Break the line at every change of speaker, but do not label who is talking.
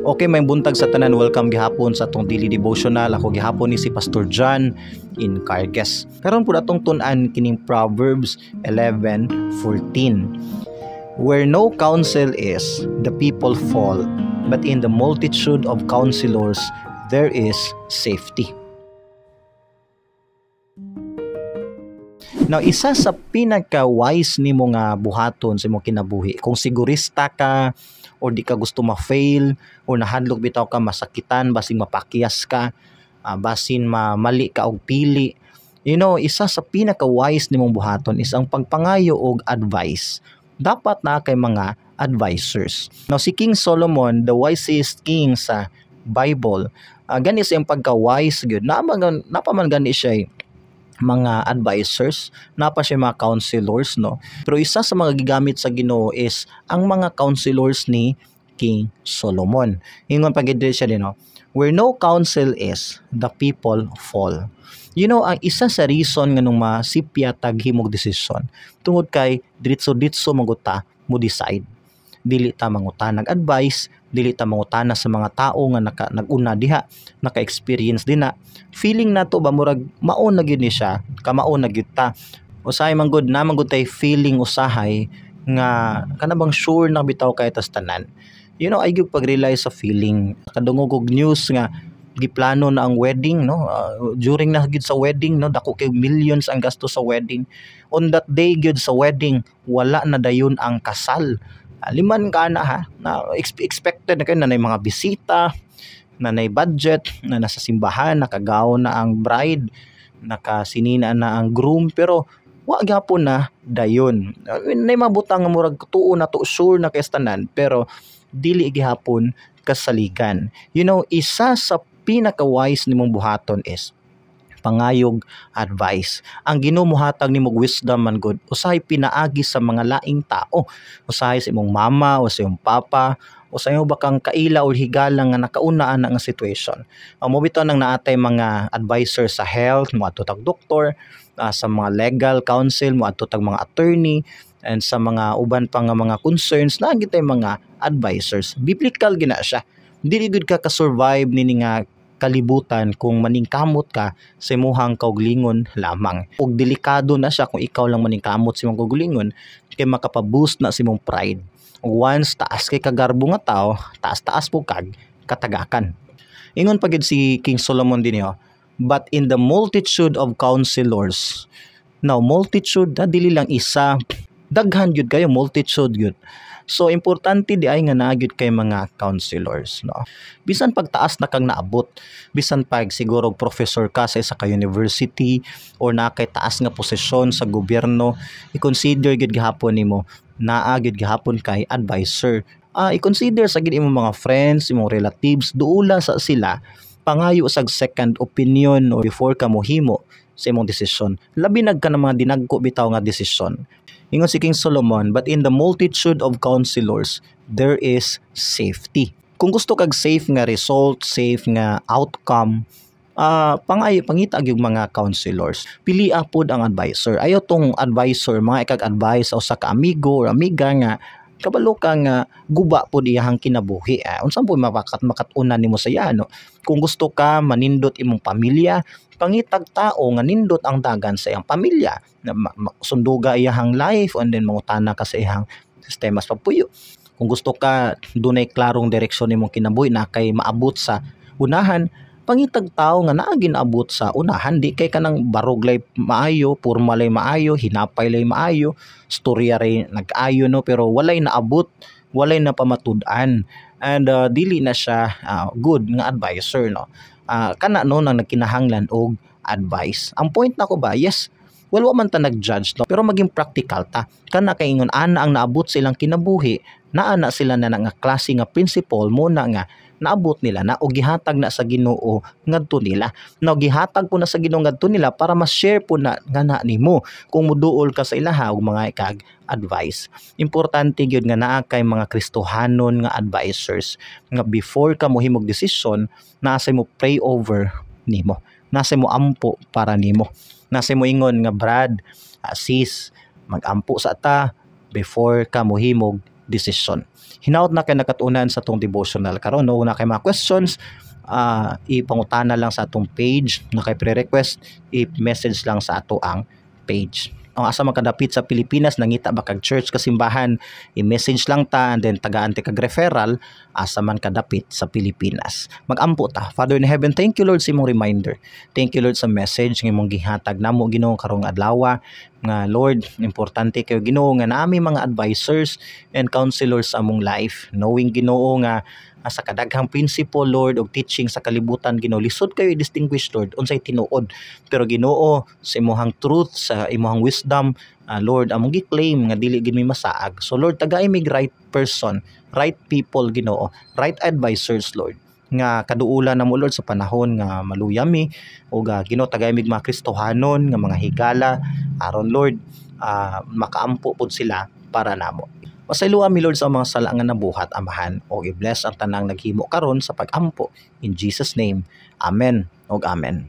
Okay, may buntag sa tanan. Welcome gihapon sa atong daily devotional. Ako gihapon ni si Pastor John Incarges. Karon pud atong tun-an kining Proverbs 11:14. "Where no counsel is, the people fall, but in the multitude of counselors there is safety." Now, isa sa pinaka-wise nimo nga buhaton sa imong kinabuhi, kung sigurista ka or di ka gusto ma-fail or nahadlok bitaw ka masakitan, basin mapakyas ka, basin mamali ka og pili, isa sa pinaka-wise nimong buhaton is ang pagpangayo og advice. Dapat na kay mga advisors. Now, si King Solomon, the wisest king sa Bible, gani sa iyang pagka-wise gyud, napaman gani siya mga advisors, napa siya mga counselors, no? Pero isa sa mga gigamit sa Ginoo is ang mga counselors ni King Solomon. Ingon pa gid siya din, no? "Where no counsel is, the people fall." Ang isa sa reason nga nung masipya tag himog desisyon, tungod kay diretso-diretso maguta mo decide. Dili ta mangutanag advice, dili ta mangutana sa mga tao nga nag-una diha, naka-experience din na. Feeling nato ba murag mao na gyud ni siya, kamao na gyud ta. Usahay man gud na man gud tay feeling usahay nga kana bang sure na bitaw kay tas tanan. Ay gyud pag-rely sa feeling. Kadungog og news nga giplano na ang wedding, no, during na gyud sa wedding, no, dako kay millions ang gasto sa wedding. On that day gyud sa wedding, wala na dayon ang kasal. Liman ka na ha, na expected na kayo na nay mga bisita, na nay budget, na nasa simbahan, nakagaw na ang bride, nakasinina na ang groom, pero wa gyapon na dayon. Nay mabutang nga murag tuo na to, sure na kay tanan, pero dili gihapon kasaligan. Isa sa pinaka-wise nimong buhaton is pangayog advice. Ang Ginoo mohatag nimo wisdom man gud, usahay pinaagi sa mga laing tao, usahay sa imong mama o sa imong papa o sa imong bakang kaila or higala nga nakauna ana nga situation. Ang mo bitaw nang naatay mga advisor sa health, moadto tag doktor, sa mga legal counsel, moadto tag mga attorney, and sa mga uban pa nga mga concerns naa gitay mga advisors. Biblical gina siya. Dili gud ka ka-survive nini nga kalibutan kung maningkamot ka sa imuhang kaugalingon lamang. Ug delikado na siya kung ikaw lang maningkamot sa imong kaugalingon kay makapa-boost na sa imong pride. Ug once taas kay kagarbo nga tao, taas-taas po kag katagakan. Ingon pa gid si King Solomon din niyo, "But in the multitude of counselors." Now, multitude na dili lang isa, daghan gyud kayo, multitude gyud. So importante di ay nga naa gyud kay mga counselors, no. Bisan pagtaas na kang naabot, bisan pag siguro professor ka sa isa ka university or naa kay taas nga posisyon sa gobyerno, i-consider gyud gihapon nimo naa gyud gihapon kay advisor. I-consider sa gid imong mga friends, imong relatives, duula sa sila, pangayo sag second opinion or before ka mohimo sa imong desisyon. Labi nag ka ng mga dinagko bitaw nga desisyon. Ingon si King Solomon, "But in the multitude of counselors, there is safety." Kung gusto kag safe nga result, safe nga outcome, pangayo pangita gyud mga counselors. Pili pod ang advisor. Ayo tong advisor mga ikag-advise sa usa ka amigo or amiga nga kabalo ka nga guba pod iyahang kinabuhi. Unsa po makat-unan nimo sa iya, no? Kung gusto ka manindot imong pamilya, pangitag tao nga nindot ang dagan sa iyang pamilya, na sunduga iyahang life and then mangutana ka sa iyang sistema sa pagpuyo. Kung gusto ka dunay klarong direksyon nimong kinabuhi na kay maabot sa unahan, pangitag tao nga naa ginaabot sa unahan, di kay kanang barog lay maayo, porma lay maayo, hinapay lay maayo, storya ray nag-ayo, no, pero walay naabot, walay napamatud-an and dili na siya good nga advisor, no. Kana no nang nagkinahanglan og advice. Ang point nako ba, yes, well, wa man ta nag-judge, no, pero maging practical ta. Kana kay ingon ana ang naabot sa ilang kinabuhi, naa na sila na nga klase nga principle mo na nga naabot nila na o gihatag na sa Ginoo ngadto nila. Now gihatag po na sa Ginoo ngadto nila para ma-share po na nga na nimo kung muduol ka sa ilaha og mga ikag advice. Importante gyud nga naa kay mga Kristohanon nga advisors nga before ka mohimog desisyon, naa say mo pray over nimo. Naa say mo ampo para nimo. Naa say mo ingon nga, "Brad, sis, magampo sa ta before ka mohimog desisyon." Hinaot naa kay nakat-unan sa atong devotional karon, no? Naa kay mga questions, ipangutana lang sa atong page. Naa kay pre-request, i-message lang sa atoang page. Ang asa man kadapit sa Pilipinas, nangita ba kag church, kasimbahan, i-message lang ta and then tagaan ta kag referral asa man kadapit sa Pilipinas. Magampo ta. Father in heaven, thank you, Lord, sa imong reminder. Thank you, Lord, sa message nga imong gihatag namo, Ginoo, karong adlaw nga, Lord, importante kayo, Ginoo, nga naa mi mga advisors and counselors sa among life, knowing, Ginoo, nga sa kadaghang principle, Lord, og teaching sa kalibutan, Ginoo, lisod kayo i-distinguish, Lord, unsay tinuod. Pero, Ginoo, sa imong truth, sa imong wisdom, Lord, among gi-claim nga dili gid mi masaag. So Lord, tagai mig right person, right people, Ginoo, right advisors, Lord, nga kaduulan namo, Lord, sa panahon nga maluya mi. Ug Ginoo, tagay mig mga Kristohanon nga mga higala aron, Lord, makaampo pud sila para namo. Pasayloa mi, Lord, sa mga sala nga nabuhat, Amahan, o i-bless ang tanang naghimo karon sa pag-ampo. In Jesus' name, amen ug amen.